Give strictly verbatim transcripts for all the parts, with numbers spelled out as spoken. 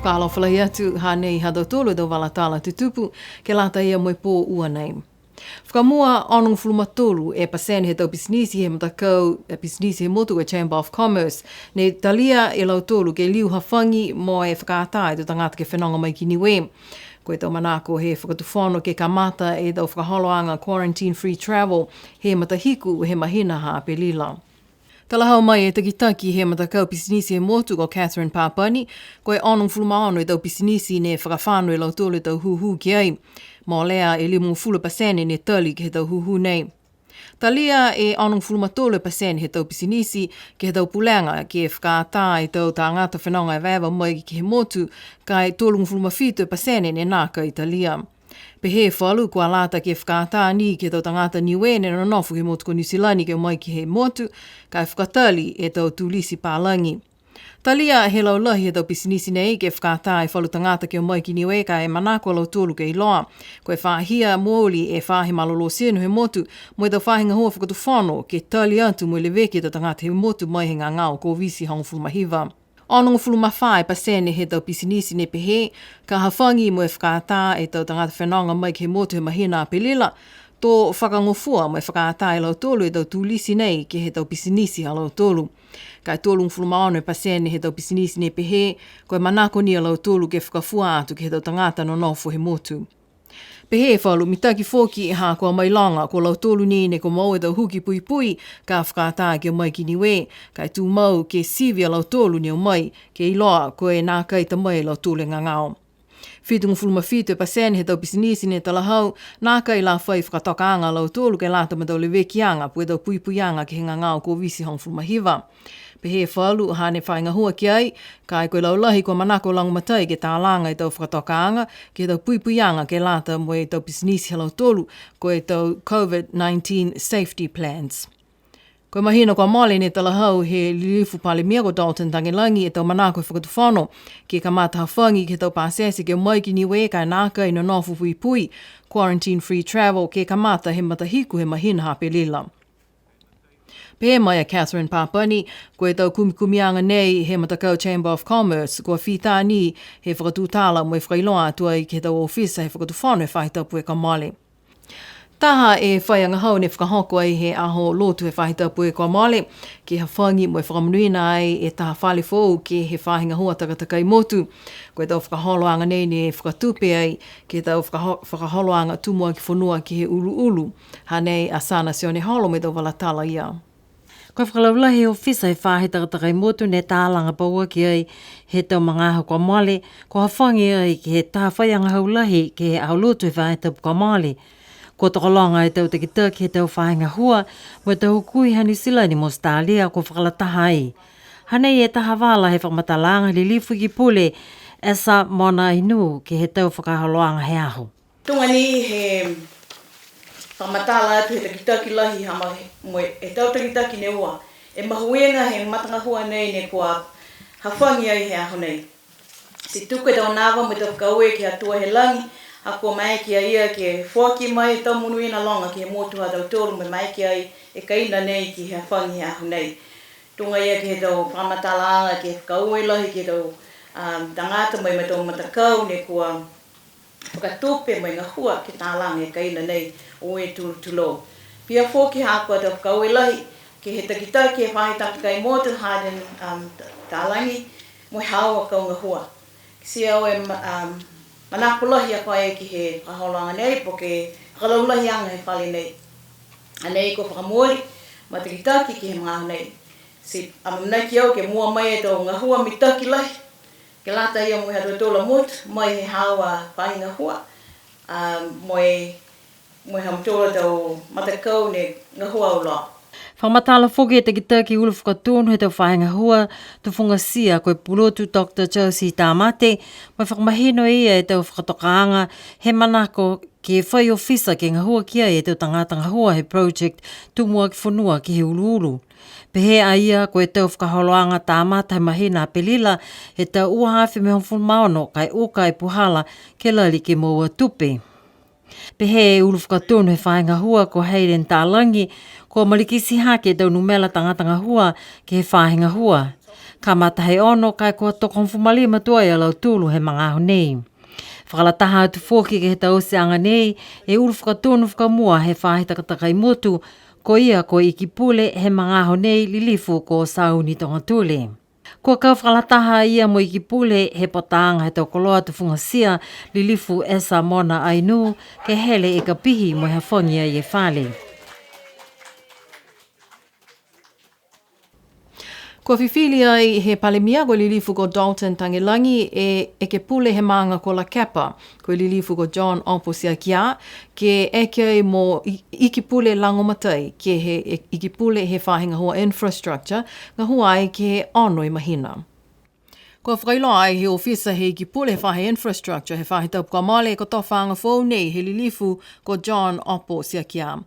Fakaalofa lahi atu, hanei ha tautolu e tau vala tala tutupu, ke lata ia mo e pō ua nei. Fakamua, onogofulu ma tolu e pasene he tau pisinisi he matakau, e pisinisi he motu ko e Chamber of Commerce, ne talia e lautolu ke liu hafagi mo e fakaatā e tau tagata ke fenoga mai ki Niue. Ko e tau manako he Fakatufono ke kamata e tau fakaholoaga quarantine free travel he matahiku he mahina ha Apelila. Talahau mai e takitaki he matakau pisinisi he motu ko Catherine Papani, ko e onogofulu ma ono e tau pisinisi ne fakafano e lautolu e tau hūhū ki ai. Molea e limagofulu pasene ne tali ke he tau hūhū nei. Talia e onogofulu ma tolu e pasene he tau pisinisi ke he tau pulega ke fakaatā e tau tagata fenoga evaeva mai ke he motu, ka e tolugofulu ma fitu e pasene ne nākai talia. Pehē e falu kua lata ke fakaatā ni ke he tau tagata Niue ne nonofo ke he motu ko Niu Silani ke o mai ke he motu, ka e fakatali e tau tulisi palagi. Talia he laulahi he tau pisinisi nei ke fakaatā e falu tagata ke o mai ki Niue, ka e manako a lautolu ke iloa ko e fahia mooli e faahi malolō tino he motu mo e tau faahi gahua fakatufono ke tali atu mo e leveki e tau tagata he motu mai he gagao Koviti hogofulu ma hiva. Onogofulu ma fā e pasene he tau pisinisi ne pehē ka hafagi mo e fakaatā e tau tagata fenoga mai ke he motu he mahina Apelila, to fakagofua mo e fakaatā e lautolu e tau tulisi nei ke he tau pisinisi ha lautolu. Ka e tolugofulu ma ono e pasene he tau pisinisi ne pehē ko e manako ni a lautolu ke fakafua atu ke he tau tagata nonofo he motu. Pehē e falu mitaki foki ha kua mailoga ko lautolu ni ne kua moua e tau huki puipui ka fakaatā ke o mai ki Niue, ka e tumau ke sivi a lautolu ne o mai, ke iloa ko e nākai ta mai a lautolu e gagao. Fitugofulu ma fitu e pasene he tau pisinisi ne talahau, nākai la fai fakatokaaga a lautolu ke lata mo e tau levekiaga po ke tau puipuiaga ke he gagao Koviti hogofulu ma hiva. Pehē e falu, hane fai gahua ki ai, ka e ko e laulahi kua manako lagomatai ke talaga e tau fakatokaaga ke he tau puipuiaga ke lata mo e tau pisinisi ha lautolu, ko e tau COVID nineteen safety plans. Ko e mahina kua mole ne talahau he lilifu Palemia ko Dalton Tagelagi e tau manako he Fakatufono ke kamata hafagi ke he tau pasese ke o mai ki Niue ka e nākai nonofo puipui, quarantine free travel, ke kamata he matahiku he mahina ha Apelila. Pehē mai a Catherine Papani, ko e tau kumikumiaga nei he matakau Chamber of Commerce, kua fita ni he fakatutala mo e fakailoa atu ai ke he tau ofisa he Fakatufono he faahi tapu kua mole. Taha e faiagahau ne fakahoko ai he aho lotu he faahi tapu kua mole, ke hafagi mo e fakamonuina ai e taha fale foou ke he faahi gahua takatakai motu. Ko e tau fakaholoaga nei ne fakatupe ai ke he tau fakaho-, fakaholoaga tumuaki fonua ke he uluulu. Hanei a Sana Sioneholo mo e tau vala tala ia. Ko e fakalaulahi he ofisa he faahi takatakai motu ne talaga pauaki ai he tau magaaho kua mole, kua hafagi ai ke he taha faiagahau lahi ke he aho lotu he faahi tapu kua mole. Kua tokologa e tau takitaki he tau faahi gahua mo e tau hukui ha Niu Silani mo Australia kua fakalataha ai. Hanei e taha vala he fakamatalaaga he lilifu Ikipule Esa Mona Ainuu ke he tau fakaholoaga he aho. Tuga ni he fakamatala atu he takitaki lahi ha ma-, mo e tau takitaki ne ua e mahuiga he matagahua nei ne kua hafagi ai he aho nei. Ti tuku e tau nava mo e tau fakaaue ke he Atua he lagi, ha kua maeke a ia ke foaki mai e tau monuina loga ke he motu ha tautolu mo e maeke ai e kaina nei ke he hafagi he aho nei. Tuga ia ke he tau fakamatalaaga ke fakaaue lahi ke he tau, um, tagata mai mo e tau matakau ne kua fakatupe mo e gahua ke talaga e kaina nei o e tulutulou. Pihia foki ha kua tau fakaaue lahi ke he takitaki he faahi takatakai motu Hardin, um, Ta-, Talagi mo e haau a kau gahua. Kitia au e ma-, um, manako lahi a koe ke he fakaholoaga nei po ke fakalaulahiaga he fale nei. A nei kua fakamooli matakitaki ke he magaaho nei. Ti amanaki au ke moua mai e tau gahua mitaki lahi ke lata ia mo e ha tautolu a motu, mai he haau a faahi gahua, a, mo e, mo e ha tautolu a tau matakau ne gahua auloa. Fakamatala foki e takitaki ulu fakatonu he tau faahi gahua tufugatia ko e pulotu Doctor Josie Tamate, mo e fakamahino e ia e tau fakatokaaga he manako ke fai ofisa ke gahua ki ai e tau tagata gahua he project tumuaki fonua ke he uluulu. Pehē a ia ko e tau fakaholoaga kamata he mahina Apelila he tau ua afe mo e hogofulu ma ono, ka e uka e puhala ke lali ke moua tupe. Pehē e ulu fakatonu he faahi gahua ko Hayden Talagi, kua malikiti hake e tau numela tagata gahua ke he faahi gahua. Kamata he ono, ka e kua tokohogofulu ma lima tuai a lautolu he magaaho nei. Fakalataha atu foki ke he tauteaga nei e ulu fakatonu fakamua he faahi takatakai motu, ko ia ko e Ikipule he magaaho nei, Lilifu ko Sauni Togatule. Kua kau fakalataha a ia mo e Ikipule he pataaga he tau koloa tufugatia, Lilifu Esa Mona Ainuu, ke hele e kapihi mo e hafagi ai e fale. Kua fifili ai he Palemia ko e Lilifu ko Dalton Tagelagi e Ekepule he maaga ko Lakepa, ko e Lilifu ko John Opo Tiakia, ke eke ai mo I-, Ikipule lagomatai ke he, e, Ikipule he faahi gahua infrastructure, gahua ai ke he ono e mahina. Kua fakailoa ai he ofisa he Ikipule he faahi infrastructure he faahi tapu kua mole e kotofaaga foou nei he Lilifu ko John Opo Tiakia.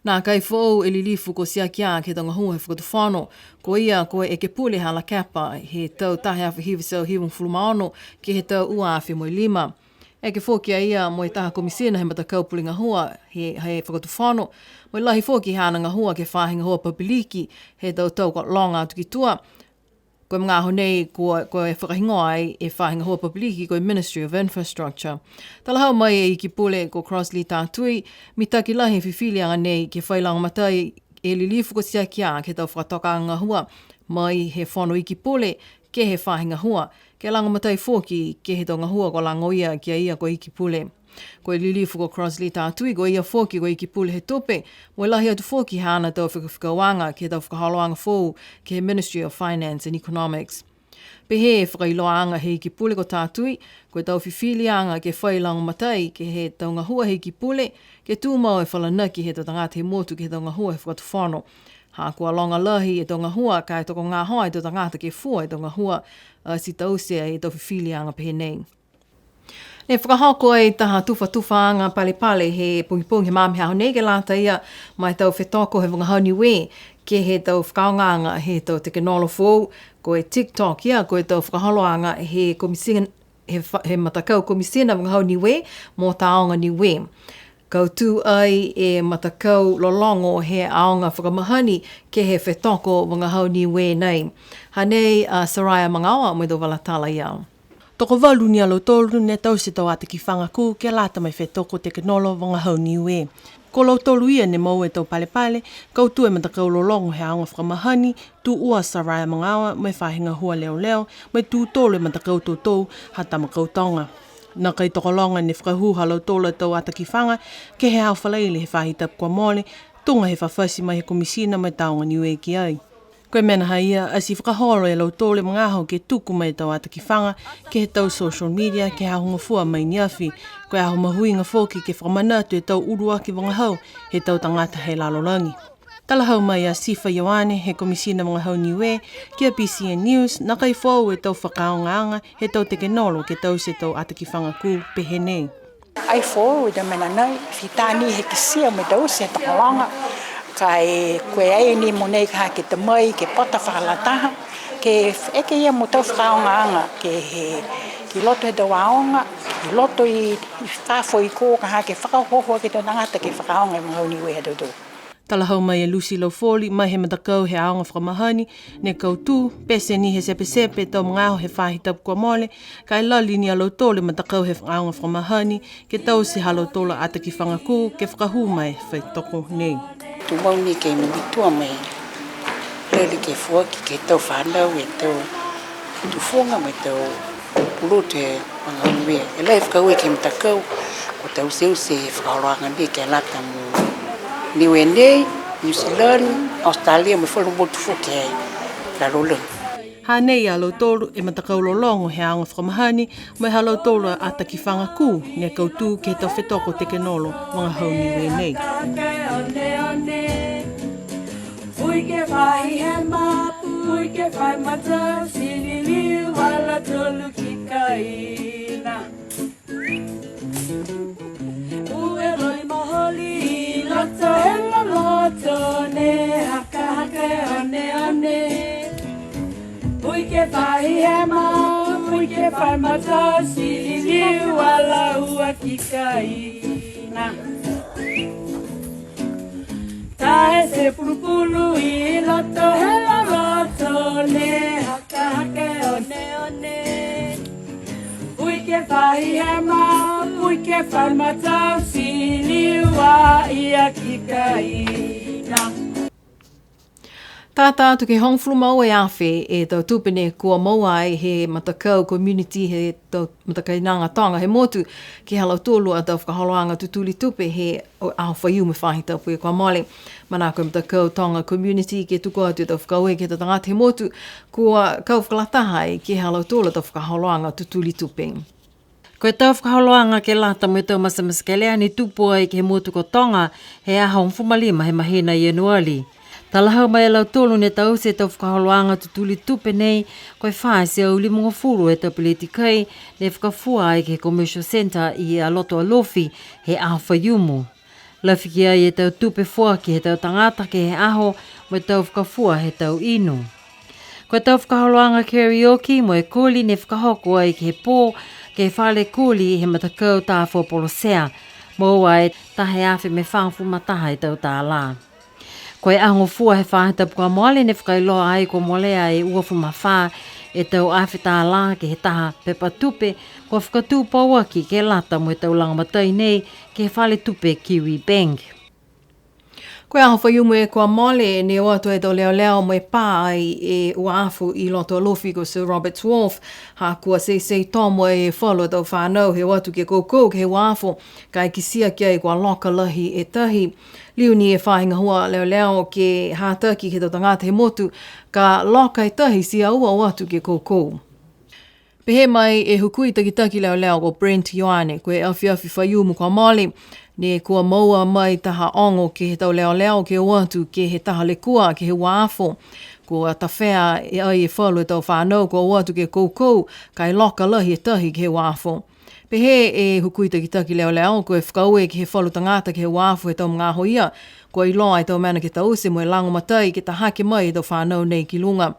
Nākai foou e Lilifu ko Tiakia ke he tau gahua he fakatufono. Ko ia ko e Ekepule ha Lakepa he tau taha e afe hiva e teau hivagofulu ma ono ke he tau ua afe mo e lima. Eke foki a ia mo e taha Komisina he matakau pule gahua he, he fakatufono, mo e lahi foki haana gahua ke he faahi gahua papiliki he tau tau kua loga atu ki tua. Ko e magaaho nei, ko, ko e fakahigoa ai e faahi gahua papiliki ko e Ministry of Infrastructure. Talahau mai e Ikipule ko Crossley Tatui, mitaki lahi e fifiliaga nei ke fai lagomatai e Lilifu ko Tiakia ke he tau fakatokaaga gahua mai he Fono Ikipule ke he faahi gahua, ke lagomatai foki ke he tau gahua kua lagoia ki a ia ko e Ikipule. Ko e Lilifu ko Crossley Tatui, ko ia foki ko e Ikipule he Tupe, mo e lahi atu foki haana tau fekafekauaga ke he tau fakaholoaga foou ke he Ministry of Finance and Economics. Pehē e fakailoaaga he Ikipule ko Tatui, ko e tau fifiliaga ke fai lagomatai ke he tau gahua he Ikipule, ke tumau e falanaki he tau tagata he motu ke he tau gahua he fakatufono. Ha kua loga lahi e tau gahua, ka e tokogahoa e tau tagata ke fua e tau gahua, a, ti taute e tau fifiliaga pehē nei. Ne fakahoko e taha tufatufaaga palepale he pogipogi he magaaho nei ke lata ia ma e tau fetoko he vagahau Niue ke he tau fakaaogaaga he tau tekenolosi foou, ko e TikTok ia, ko e tau fakaholoaga he Komisina, he fa-, he matakau Komisina Vagahau Niue mo Tāoga Niue. Kautū ai e matakau lologo he aoga fakamahani ke he fetoko vagahau Niue nei. Hanei a Soraya Magaoa mo e tau vala tala ia. Tokovalu ni a lautolu ne taute e tau ata kifaga kū ke lata mo e fetoko tekenolo vagahau Niue. Ko lautolu ia ne moua e tau palepale, kautū e matakau lologo he aoga fakamahani, tū ua Soraya Magaoa mo e faahi gahua leoleo, mo e tū tolu e matakau toutou ha Tamakautoga. Nākai tokologa ne fakahū ha lautolu a tau ata kifaga ke he aho Falaile he faahi tapu kua mole, tuga he fafati mai he Komisina mo e Tāoga Niue ki ai. Ko e mena ha ia, ati fakaholo e lautolu e magaaho ke tuku mai e tau ata kifaga ke he tau social media ke he Aho Gofua mai neafi. Ko e aho mahuiga foki ke fakamanatu e tau uluaki vagahau he tau tagata he lalolagi. Talahau mai a Sifa Ioane, he Komisina Vagahau Niue, ki a BCN News, nākai foou e tau fakaaogaaga he tau tekenolo ke taute e tau ata kifaga kū pehē nei. Ai foou e tau mena nei, fitā ni he kitia mo e taute he tokologa, ka e ko e ai ni mogonei ka ha ke ta mai, ke pota fakalataha, ke eke ia mo tau fakaaogaaga, ke he, ki loto he tau aoga, ki loto i, i fafo i kō ka ha ke fakaohooho ke he tau tagata ke fakaaoga e vagahau Niue ha tautolu. Talahau mai e Lucy Laufoli, mai he matakau he aoga fakamahani, ne kautū, pete ni he tepetepe e tau magaaho he faahi tapu kua mole, ka e lali ni a lautolu e matakau he aoga fakamahani, ke taute ha lautolu a ata kifaga kū, ke fakahū ma e fetoko nei. Tumau ni ke mamatua mai, lali ke foaki ke he tau fanau e tau tufuga mo e tau pulotu he vagahau Niue. E lahi e fakaaue ke he matakau, kua tauteute e fakaholoaga nei ke lata mo Niue nei, New Zealand, Australia, mo e falu motu foki he lalolagi. Hanei a lautolu e matakau lologo he aoga fakamahani, mo e ha lautolu a ata kifaga kū, ne kautū ke he tau fetoko tekenolo vagahau Niue nei. Pui ke fai hema, pui ke fai matau, ti liliu a lautolu ki kaina. Ue loli maholi, loto e loloto, ne hakahaka e oneone. Pui ke fai hema, pui ke fai matau, ti liliu a laua ki kaina. Tae e pulupulu i loto he loloto, ne Fai e mapu ke fai matau sili ua ia ki kaina. Tata atu ke hogofulu ma ua e afe e tau tupe ne kua moua ai he matakau community he tau matakainaga toga he motu, ke he ha lautolu a tau fakaholoaga tutuli tupe he Aho Faiumu he faahi tapu kua mole. Manako e matakau Toga Community ke tuku atu e tau fakaaue ke he tau tagata he motu, kua kau fakalataha ai ke he ha lautolu a tau fakaholoaga tutuli tupe. Ko e tau fakaholoaga ke lata mo e tau matematekelea ne tupu ai ke he motu ko Toga, he aho hogofulu ma lima he mahina Ianuali. Talahau mai e lautolu ne taute e tau fakaholoaga tutuli tupe nei, ko e fā e teau limagofulu e tau peleti kai, ne fakafua ai ke he Commercial Centre i a loto Alofi, he Aho Faiumu. Lafi ki ai e tau tupe foaki he tau tagata ke he aho, mo e tau fakafua he tau inu. Ko e tau fakaholoaga karaoke mo e koli ne fakahoko ai ke he pō, ke he fale koli he matakau Tafua Polosea. Moua e taha e afe mo e fagofulu ma taha e tau tālā. Ko e aho gofua he faahi tapu kua mole ne fakailoa ai kua molea e uafulu ma fā e tau afe tālā ke he taha pepa tupe, kua fakatū pauaki ke lata mo e tau lagomatai nei ke he fale tupe Kiwi Bank. Ko e Aho Faiumu kua mole, ne o atu e tau leoleo mo e pā ai e uafu i loto Alofi ko Sir Robert's Wharf, ha kua teitei tomo e falu tau fanau he o atu ke koukou ke he uafu, ka e kitia ki ai kua loka lahi e tahi. Liu ni e faahi gahua leoleo ke hataki ke he tau tagata he motu, ka loka e tahi ti aua o atu ke koukou. Pehē mai e hukui takitaki leoleo ko Brent Ioane, ko e afiafi Faiumu kua mole, ne kua moua mai taha ogo ke he tau leoleo ke o atu ke he taha lekua ke he uafu. Kua tafea e ai e falu e tau fanau kua o atu ke koukou, ka e loka lahi e tahi ke he uafu. Pehē e hukui takitaki leoleo, ko e fakaaue ke he falu tagata ke he uafu he tau magaaho ia, kua iloa e tau mena ke taute mo e lagomatai ke tahake mai e tau fanau nei ki luga.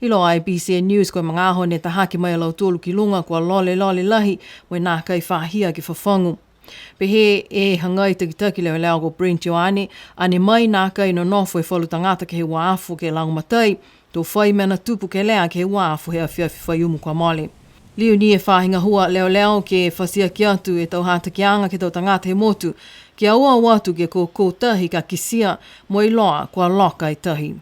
Iloa e BCN News ko e magaaho ne tahake mai a lautolu ki luga kua lolelole lahi mo e nākai fahia ke fafagu. Pehē e hagai takitaki leoleo ko Brent Ioane, ane mai nākai nonofo e falu tagata ke he uafu ke lagomatai, to fai mena tupu kelea ke he uafu he afiafi Faiumu kua mole. Liu ni e faahi gahua leoleo ke fatiaki atu e tau hatakiaga ke he tau tagata he motu, ke aua o atu ke koukou tahi ka kitia mo e iloa kua loka e tahi.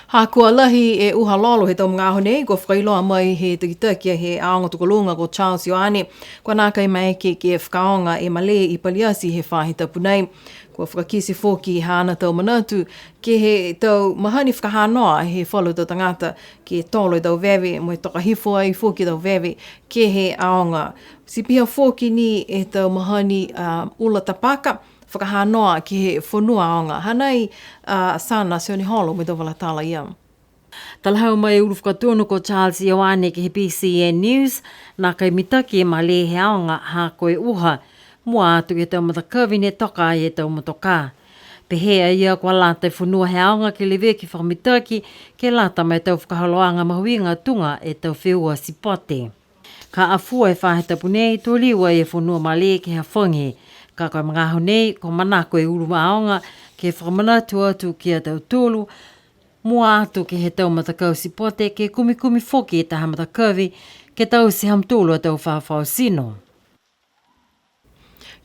Ha kua lahi e uha lolo he tau magaaho nei, kua fakailoa mai he takitaki he aoga tokoluga ko Charles Ioane, kua nākai maeke ke fakaaoga e malē i Paliati he faahi tapu nei. Kua fakakite foki haana tau manatu ke he tau mahani fakahanoa he falu tau tagata ke tolo e tau veve, mo e toka hifo ai foki e tau veve ke he aoga. Ti pihia foki ni e tau mahani, a, ula tapaka, fakahanoa ke he fonua aoga. Hanei, a, Sana Sioneholo mo e tau vala tala ia. Talahau mai e ulu fakatonu ko Charles Ioane ke he BCN News, nākai mitaki e malē he aoga ha ko e uha, mua atu ke he tau matakavi ne toka ai e tau motokā. Pehē a ia kua lata e fonua he aoga ke leveki fakamitaki, ke lata mo e tau fakaholoaga mahuiga tuga e tau feua sipote. Ka afua e faahi tapu nei, to liu ai e fonua malē ke hafagi. Ka ko e magaaho nei, kua manako e ulu aoga ke fakamanatu atu ki a tautolu, mua atu ke he tau matakau sipote, ke kumikumi foki e taha matakavi, ke taute ha mutolu a tau fafao tino.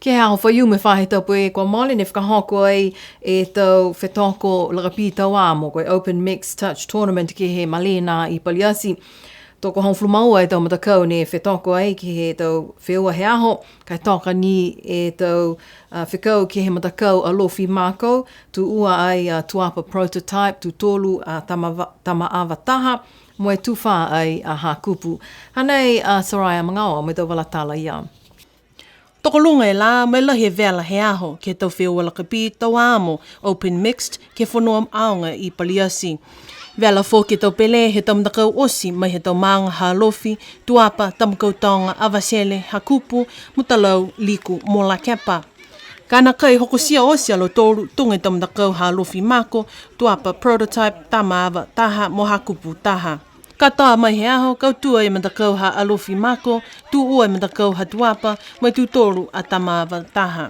Ke he Aho Faiumu he faahi tapu kua mole ne fakahoko ai e tau fetoko lakapī tau amo, ko e Open Mixed Touch Tournament ke he malē nā i Paliati. Tokohogofulu ma ua e tau matakau ne fetoko ai ke he tau feua he aho, ka e toka ni e tau, a, fekau ke he matakau Alofi Mako, tū ua ai a Tuapa Prototype, tū tolu a Tama-, Tamaava Taha, mo e tū fā ai a Hakupu. Hanei a Soraya Magaoa mo e tau vala tala ia. Tokoluga e lā, mo e lahi e vela he aho, ke he tau feua lakapī tau amo, Open Mixed, ke he fonua aoga i Paliati. Vela foki e tau pele he tau matakau oti, mai he tau maaga ha Alofi, Tuapa, Tamakautoga, Avatele, Hakupu, Mutalau, Liku, mo Lakepa. Ka nākai hokotia oti a lautolu, tuga e tau matakau ha Alofi Mako, Tuapa Prototype, Tamaava Taha, mo Hakupu Taha. Katoa mai he aho, kautū ai e matakau ha Alofi Mako, tū ua e matakau ha Tuapa, mo e tū tolu a Tamaava Taha.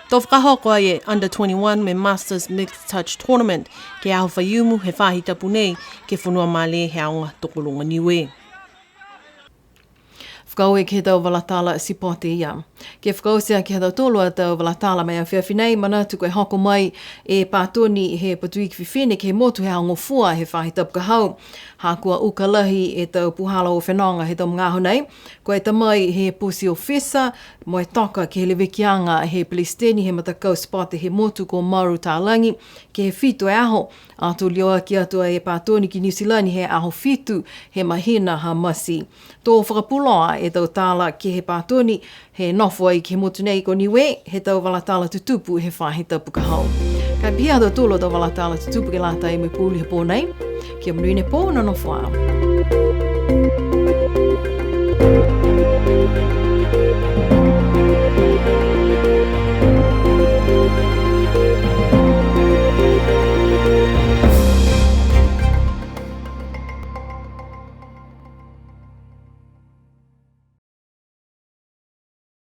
To fakahoko ai e Under twenty-one mo e Masters Mixed Touch Tournament, ke he Aho Faiumu he faahi tapu nei, ke he fonua malē he aoga tokoluga Niue. Kau e ke he tau vala tala sipote ia. Ke fakaoti aki ha tautolu a tau vala tala ma e afiafi nei, manatu ko e hoko mai e pātoni he Patuiki Fifine ke he motu he Aho Gofua he faahi tapu ka hau. Ha kua uka lahi e tau puhala o fenoga he tau magaaho nei, ko e tamai he pusi ofisa, mo e toka ke he levekiaga he Pelesiteni he matakau sipote he motu ko Maru Talagi, ke he fitu e aho, ato lioaki atu e pātoni ki Niu Silani he aho fitu he mahina ha Masi. To fakapuloa e tau tala ke he pātoni he nofo ai ke he motu nei ko Niue, he tau vala tala tutupu he faahi tapu ka hau. Ka e pihia ha tautolu a tau vala tala tutupu ke lata mo e puli he pō nei. Kia monuina e pō, nonofo ā.